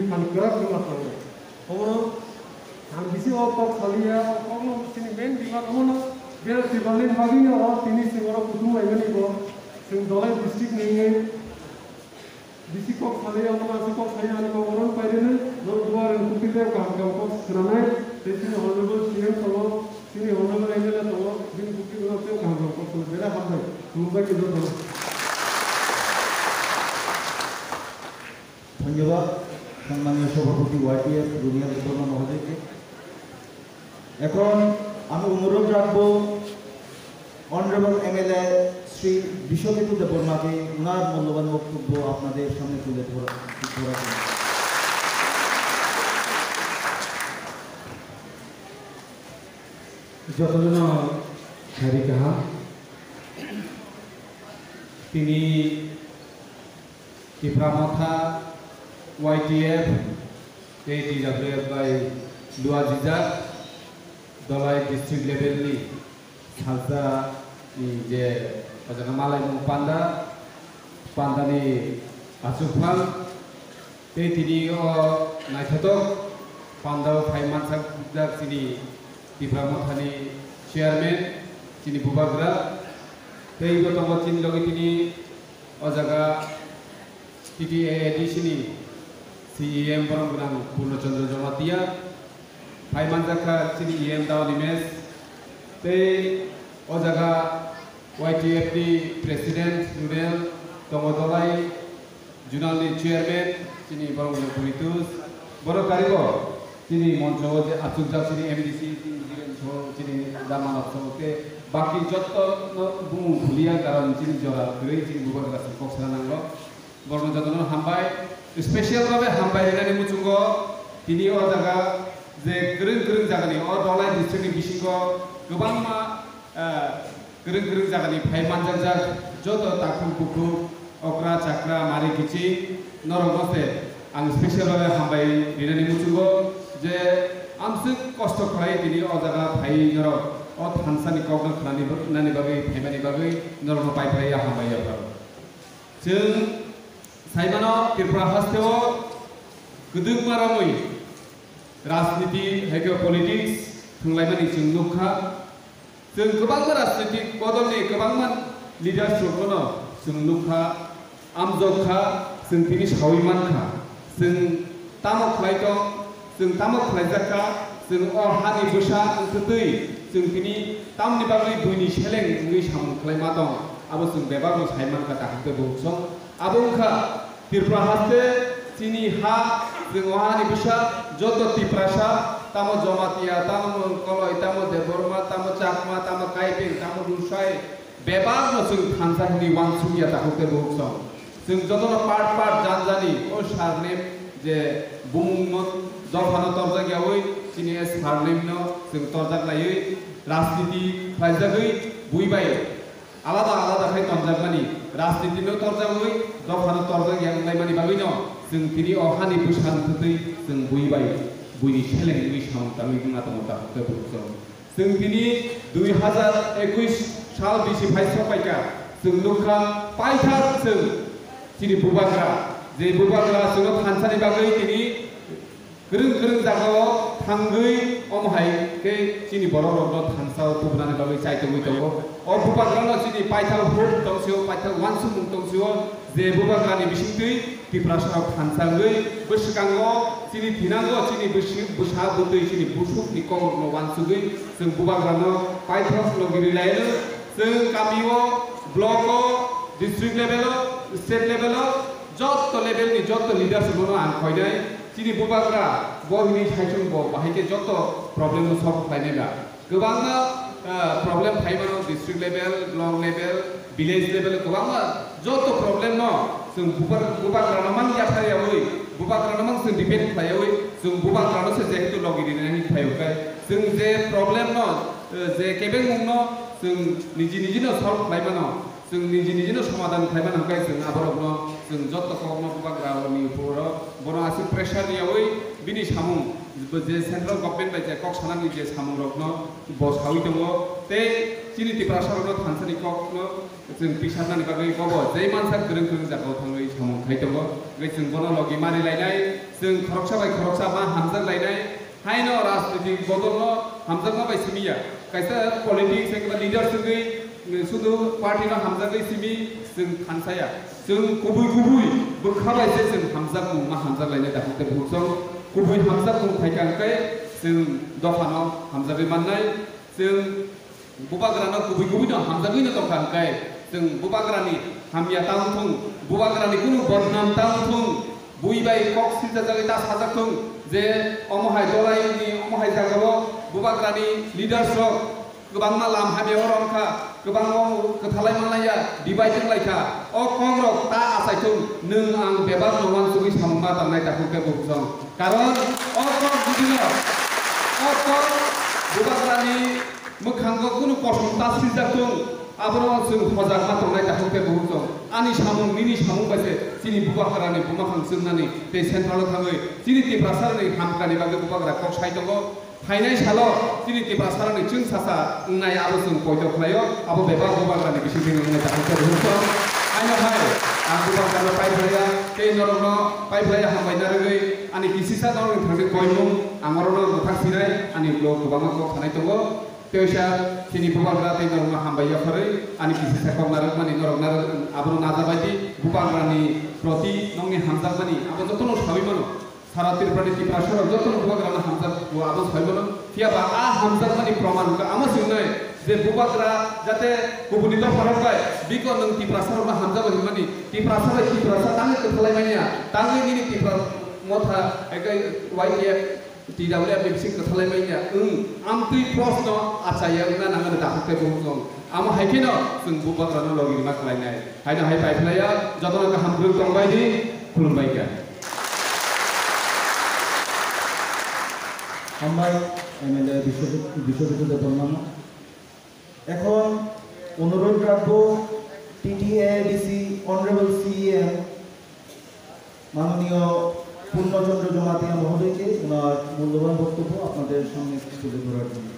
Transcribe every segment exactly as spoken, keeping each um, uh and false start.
Phan kwrak wngma tongo. Omo ang bisi o kok saliya, o kokno chini main demand omono bera Tibalni bagwino o tini chwng oro kutung laimani bo chwng Dhalai district ni wngwi bisi kok saliya, omono aswk kok saliya ani kok oro pairwino norok duar wng kutung tei kaham kaham kok swnamnai tei chini honorable C M tongo, chini honorable M L A tongo, bini kutung no tei kaham kaham kok swnamnai bera hambai khulumbai khe jotono. ধন্যবাদ সম্মানীয় সভাপতি ওয়াইটিএফ রুমিয়াল দেববর্মা মহোদয়কে। এখন আমি অনুরোধ রাখবো honourable MLA Shri বিশ্বজিৎ দেববর্মাকে ওনার মূল্যবান বক্তব্য আপনাদের সামনে তুলে ধরা ধরার জন্য। Jotono no sari kaham. Tini Tipra Motha, Y T F tei T W F bai luajijak Dhalai district level ni salsa ni je o jaga malaimung panda, panda ni achukphang tei tini o naithotok panda o phai mansa jak chini Tipra Motha ni chairman chini bubagra tei bo tongo chini logi tini O jaga T T A A D C ni C E M borom gwnang Purno Chandra Jamatia, phai manjak kha chini E M Daw Nimesh, tei o jaga Y T F ni President Nurel tongo, Dolai Zonal ni Chairman chini borom gwnang Puritus, borok karigo. Chini moncho o je achukjak chini M D C, chini Jiren so, chini Damanab so, tei baki jotto no bumung khuliya, karon chini jora kwrwi chini bubagra se kok sana nango. Borokno jotono hambai, special babe hambai rinani muchungo tini o jaga je kwrwng kwrwng jagani o Dolai district ni bisingo kwbangma, ah, Kwrwng kwrwng jagani phai manjakjak joto takhuk bukhuk, okra chakra, mari kiching norokno se ang special babe hambai rinani muchungo je amswk kosto khlai tini o jaga phai norok o thansani kokno khnani nani bagwi phaimani bagwi norokno pai phlai ya hambai ya pharo. Chwng saimano Tripura hasteo kwdwkma romwi rajniti hai khe politics thwnglaimani chwng nukha. Chwng kwbangma rajnitik bodolni kwbangma leaders rokno chwng nukha, amjokha, chwng tini sawi mankha. Chwng tamo khlai tong, chwng tamo khlaijak kha, chwng o hani bwsa wngtwi chwng tini tamni bagwi buini seleng wngwi samung khlai ma tong, abo chwng bebakno sai mankha, takhuk tei bukhuk song. Abo wngkha Tripura haste chini ha, chwng o hani bwsa joto Tiprasa, tamo Jamatia, tamo Mongkoloi, tamo Debbarma, tamo Chakma, tamo Kaipeng, tamo Lusai, bebakno chwng thansa hwnwi uansukya takhuk tei bukhuk song. Chwng jotono part part jan jani o surname je bumungno dophano torjak yaui chini surname no chwng torjak laiwi rajniti khlaijagwi bui bai Alada alada khai tonjakmani, rajnitino torjagwi dophano torjak ya wnglaimani bagwino chwng tini o hani bwsa wngthwtwi chwng bui bai buini seleng wngwi samung tangwi wngna tongo takhuk tei bukhuk song. Chwng tini dui hazar ekush sal bisi phai sokpaikha, chwng nukha paithak chwng chini bubagra, je bubagra chwngno thansani bagwi tini Kwrwng kwrwng jagao thangwi omo hai khe chini borok rokno thansa o tubunani bagwi chai tongwi tongo. O bubagrano chini paithak huk tongsi o, paithak uansukmung tongsi o, je bubagrani bisingtwi Tiprasa rok thansa wngwi bwswkango chini thinango chini bwswk bwsa bwtwi chini busukni kokrokno uansugwi chwng bubagrano paithak logi rwlaino. Chwng kamio, blogo, district level o, state level o, jotto level ni jotto leaders rokno ang khoinai. Chini bubagra bo hwnwi saichung bo bahai khe joto problem no solve khlainai ba. Kwbangma, ah, problem phai mano district level, block level, village level kwbangma joto problem no chwng bubar-, bubagra no mang yaphar yawi, bubagra no mang chwng debate khlai yawi, chwng bubagra no se jehetu logi rinani khlai o khe chwng je problem no, eh, je kebengmung no chwng niji niji no solve khlai mano. Chwng niji niji no somadan khlai mano hwnkhe chwng aborokno chwng joto kokno bubagra ni uporo bono aswk pressure riyawi Bini samung, bo je central government bai je kok sanani je samungrokno bo saui tongo, tei chini Tiprasarokno thansani kokno chwng pisarnani bagwi bobo jai mansa kwrwng kwrwng jagao thangwi samung khai tongo. Tei chwng bono logi mari lainai, chwng khoroksa bai khoroksa ma hamjak lainai, haino rajnitik bodolno hamjakma bai simi ya. Kaisa politics eba leaders wngwi, mm, sudu party no hamjagwi simi chwng thansaya. Chwng kubui kubui bwkha bai se chwng hamjakmung ma hamjak lainai dakhuk tei bukhuk song. Kubui hamjakmung phaikha hwnkhe chwng dophano hamjagwi mannai. Chwng bubagrano kubui kubui no hamjagwi no tongkha hwnkhe chwng bubagrani hamya ta wngthung, bubagrani kunu bodnam ta wngthung. Bui bai kok siljajagwi ta sajak thung je omo hai dolaini omo hai jagao bubagrani leaders rok kwbangma lam hamya oro wngkha, kwbangma kwthalai manlaiya, divide wnglaikha. O kokrok ta achaithung, nwng ang bebak no uansugwi samung ma tangnai dakhuk tei bukhuk song. Karon o kok judino, o kok bubagrani mwkhango kunu kosom ta sijak thung, abono chwng hojak ma tongnai dakhuk tei bukhuk song. Ani samung, nini samung bai se chini bubagrani buma khang chwngnani tei central o thangwi chini Tiprasarokni hamkrani bagwi bubagra kok sai tongo. Phainai salo chini Tiprasarokni chwngsasa wngnai abo chwng poito khlaio, abo bebak bubagrani bisingtwi wngnai dakhuk tei bukhuk song. Haino hai ang bubagrano paiphlaiya tei norokno paiphlaiya hambai narwgwi ani kisisa norokni thangwi koimung ang orono mwthang sinai ani ulo kwbangma kok sanai tongo. Teisa chini bubagra tei norokno hambai yapharwi ani kisisa kok narwkmani norok narwk abono najabaidi bubagrani proti nokni hamjakmani abo jotono saui mano. Sara Tripurani Tiprasarok jotono bubagrano hamjakgo abo saui mano. Phiya ba a hamjakmani proman wngkha amo se wngnai je bubagra jate kubuni dopharok bai biko nwng Tiprasarokno hamjago hinmani Tiprasa bai Tiprasa tangwi kwthalai manya tangwi nini Tipra motha eke Y T F T W F ni bising kwthalai manya wng amtwi prosno achaiya wngna nangani dakhuk tei bukhuk song. Amo hai kheno chwng bubagrano logi rwna khlainai. Haino hai paiphlaiya jotono kaham kwrwng tongbaidi khulumbaikha. Hambai M L A Biswajit, Biswajit Debbarmano. এখন অনুরোধ রাখবো TTADC honourable CEM মাননীয় পূর্ণচন্দ্র জমাতিয়া মহোদয়কে ওনার মূল্যবান বক্তব্য আপনাদের সামনে তুলে ধরার জন্য।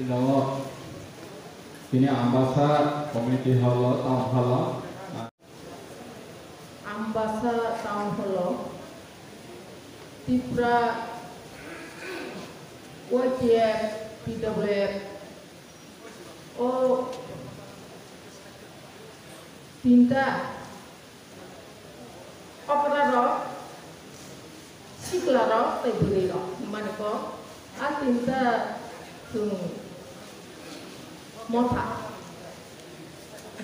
Ino, tini Ambasa Community Hall o, Town Hall o. Ambasa Town Hall o Tripura Y T F, T W F o tinta okra rok, sikla rok tei bwrwi rok hinmani kok a tinta chwng motha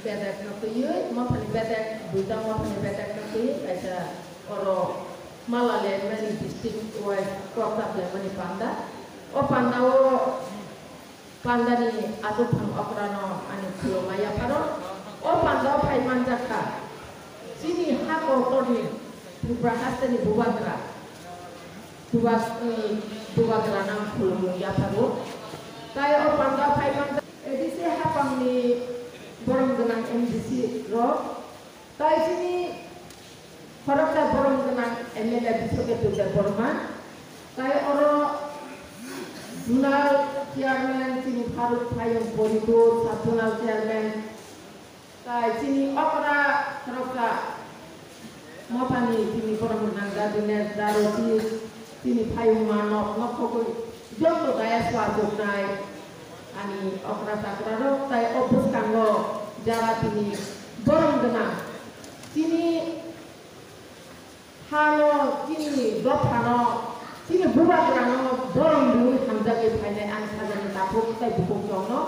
bedek no twiwi, mothani bedek, duita mothani bedek no twiwi kaisa oro Malalai mani district wise kok chap lai mani panda. O panda o Pandani achukthang okrano ani khulumma yapharo. O pandao phai manjakha chini ha kotorni Tripura hasteni bubagra, bubag-, eh, bubagrano ang khulumung yapharo. Tai o pandao phai manjak A D C hapangni borom gwnang M D C rok, tai chini khoroksa borom gwnang M L A Biswajit Debbarma, tai oro zonal chairman chini Faruk Payung Poribur, sub zonal chairman, tai chini okra khoroksa mothani chini borom gwnang Dadinesh Daroti, chini phayungma nok nokhogwi joto dayas o achuknai ani okra chakra rok tai o bwskango jara tini borom gwnang chini hano, chini dophano, chini bubagrano borom riwi hamjagwi phainai ang sajani takhuk tai bukhuk chongno.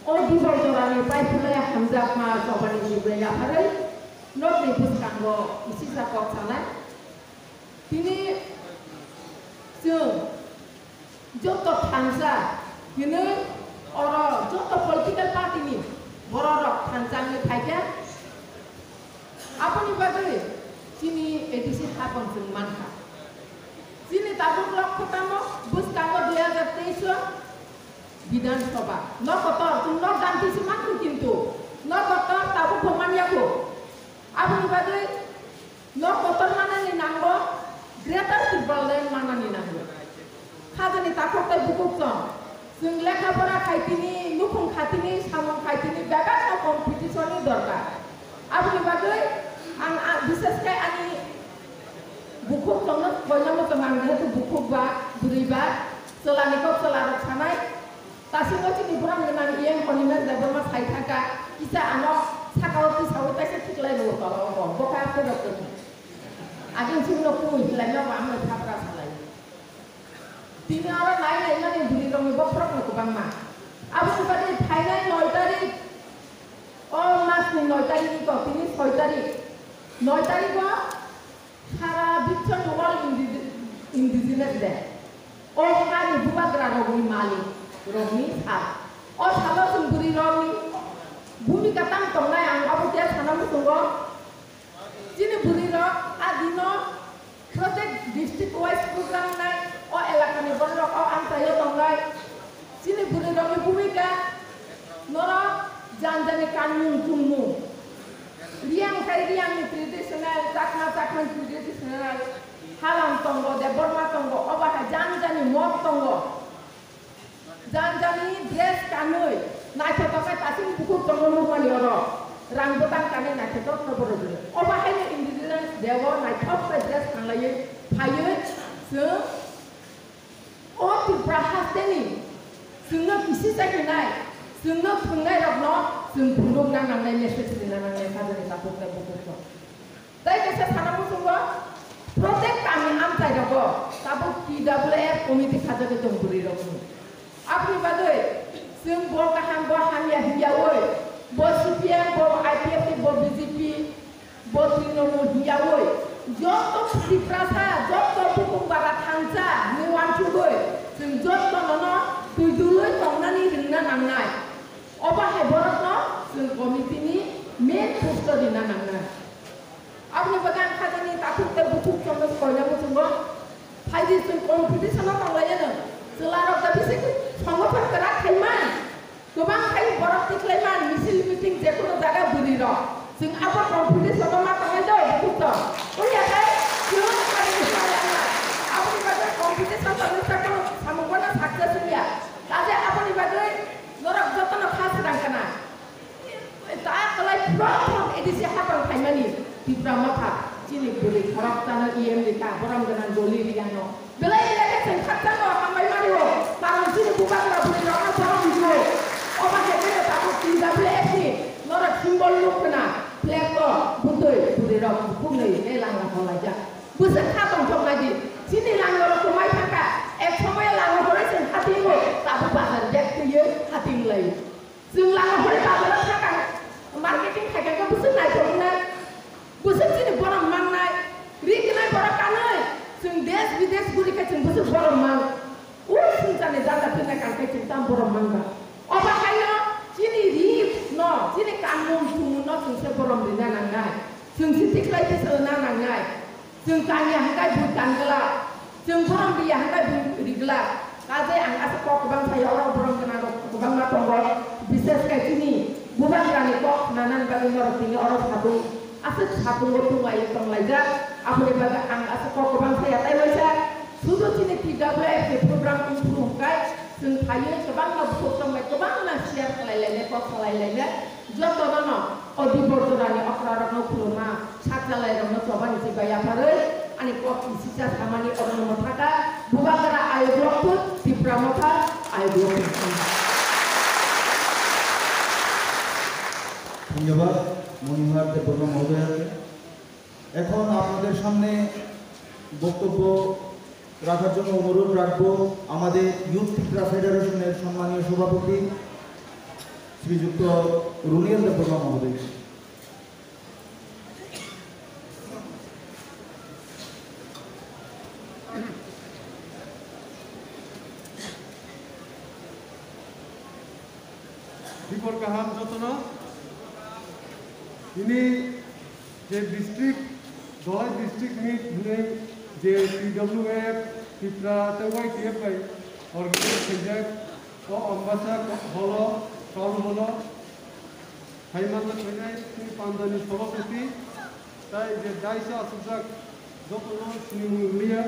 O dibor jorani paiphlai hamjakma chobani sibrai yapharwi nokni bwskango kisisa kok sanai. Tini chwng joto thansa hinwi oro joto political party ni borok rok thansa wngwi phaikha. Aboni bagwi chini A D C hapang chwng mankha. Chini tabuk rok kwtamo bwskango dui hajar teis o Bidhan Sabha. Nok kotor, chwng nok janti se mankhu kintu nok kotor tabuk bo manya kho. Aboni bagwi nok kotor manani nango, Greater Tipraland manani nango. Khajani takhuk tei bukhuk chwng. Chwng lekha pora khaitini, nukhung khatini, samung khaitini, bebak no competition ni dorkar. Aboni bagwi ang, ang bishesh khe ani bukhuk chwngno koinamo chwng ang jehetu bukhuk ba, bwrwi ba, chwla ni kok chwla rok sanai. Tasingo chini borok ni nang E M Animesh Debbarma sai thangkha, kisa ano saka o tisa o taisa khiklai rwo tola o bo, bo kha khorok tong. Agin sing no pui hilai no ba amai thapra salai. Tini oro nai nai mani bwrwi rok ni bokhorok no kwbangma. Aboni bagwi phainai noi tarik, o mas ni noi tarik ni kok tini soi tarik. Noi tarik o Sara Biswani World Indi-, Indigenous Day. O hani bubagra rokni malik rokni sal. O salo chwng bwrwi rokni bhumika tang tongnai ang abo khe sana muchungo. Chini bwrwi rok a dino project district wise program nai o elakani borok o amchaio tongnai. Chini bwrwi rokni bhumika norok jani jani kanmung chumung. Riyang khai Riyangni traditional, Chakma Chakmani traditional, Halam tongo, Debbarma tongo, obo hai jani jani mok tongo. Jani jani dress kanwi, naithotok khe tasing bukhuk tongo nukmani oro. Rang bwtang kanwi naithotok khe borok rwdi. Obo haino indigenous day o naithok khe dress kanlaiwi phaiwi chwng O Tripura hasteni chwngno kisi chakhinai, chwngno thwngnairokno chwng phunukna nangnai, message rwna nangnai, hajani takhuk tei bukhukno. Tei kaisa sana muchungo, protek kami amchairogo tabuk T W F committee khajagwi tong bwrwirokni. Aboni bagwi chwng bo kaham, bo hamya hwnyaui, bo C P M, bo I P F T, bo B J P, Bo Trinamool hwnyaui joto Tiprasa, joto bukhuk bara thansa hinwi uansugui chwng jotono no twi dului tongnani rwngna nangnai. Obo hai borokno chwng committee ni main post o rwna nangnai. Aboni bagwi ang khajani takhuk tei bukhuk chwngno koina muchungo phaidi chwng competition o tonglaiyano. Chwlarok da bisi songothan kwrak khaimani. Kwbang khai borok tikhlai man, misil meeting je kono jaga bwrwi rok. Chwng abo competition o ma tongnai do, bukhuk to. Oya khai chwng khai ni sai ang na. Aboni bagwi competition tongnai sa kono samung bono success wngya. Kaje aboni bagwi norok jotono kha swrang kana. Ta kwlai prothom A D C hapang phaimani Tipra Motha chini bwrwi khorok chano E M rika borom gwnang doli riyano. Belai belai khe chwng khakchangno hambai mani o, karon chini bubagra bwrwirokno borom rw-o. Obo hai khe tabuk T W F ni norok symbol nuk khna, flag o bwtwi bwrwirok bukhuknwi tei langa holaijak. Bwswk kha tongthok nai di, chini langarok kwmai thangkha, ek somoyo langa horwi chwng hatingo, tabuk bazar bag twiwi hating lai. Chwng lama hori bazaro thangkha, marketing khaikha khe bwswk naithok wngnai, bwswk chini borom mangnai, ri gwnai borok kanwi, chwng desh bidesh guri khe chwng bwswk borom man. O swngcharni jata thwngna kan khe chwng tamo borom man ba. Obo haino chini ri no, chini kanmung chumung no chwng se borom rina nangnai, chwng se tikhlai se sona nangnai. Chwng kanya hwnkhe bui tan glak, chwng borom riya hwnkhe bui ri glak. Kaje ang aswk kok kwbang sayo, oro borom gwnang rok kwbangma tongo, bishesh khe chini bubagrani kok khwnanani bagwi norok tini oro satung, aswk satungo tunglaio tonglaijak. Aboni bagwi ang aswk kok kwbang saya, tei waisa sudu chini T W F ni program wngphuru hwnkhe chwng phaiwi kwbangma bukhuk tongbai kwbangma share khlai lainai, kok salai lainai. Jotono no o Dibor jorani okrarokno khuluma, sakchalairokno chobani chibai yapharwi ani kok kisisa samani orono mwthaka, Bubagra ayuk lokthun, Tipra Motha ayuk lokthun. ধন্যবাদ মণিহার দেববর্মা মহোদয়াকে। এখন আপনাদের সামনে বক্তব্য রাখার জন্য অনুরোধ রাখবো আমাদের ইউথ ত্রিপুরা ফেডারেশনের সম্মানীয় সভাপতি শ্রীযুক্ত রুনিয়েল দেববর্মা মহোদয়কে। Dibor kaham jotono. Ini je district, Dholai district ni hwnwi je T W F, Tipra tei Y T F bai organize khaijak, O Ambasa holo, town holo, hai manna khainai chini pandani sabhapati, tai je daisa asukjak jotono chini mung liya,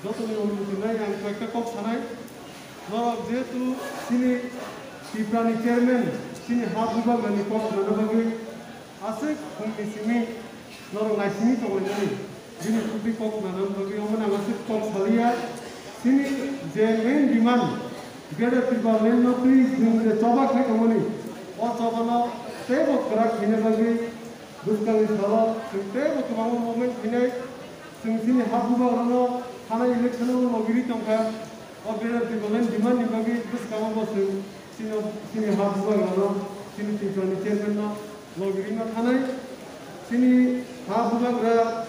jotoni onuti nai ang koi khe kok sanai. Norok jehetu chini Tiprani chairman, chini ha bubagrani kok nana bagwi aswk phungni simi norok naisingwi tonglaimani. Bini kwtwi kok nanani bagwi omo nang aswk kok saliya. Chini je main demand, Greater Tipraland no twi chwng je choba khai tongmani, o chobano teibo kwrak khaina bagwi bwskangni salo chwng teibo kwbangma movement khainai. Chwng chini ha bubagrano thanai election o logiri tongkha. O Greater Tipraland demand ni bagwi bwskango bo chwng chini, chini ha bubagrano, chini Tiprani chairman no logirima thanai. Chini ha bubagra,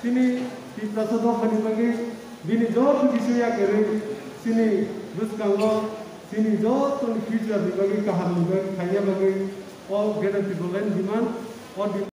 chini Tiprasa dophani bagwi bini joto bising yakarwi chini bwskango chini jotoni future ni bagwi, kaham ni bagwi khaina bagwi o Greater Tipraland demand, o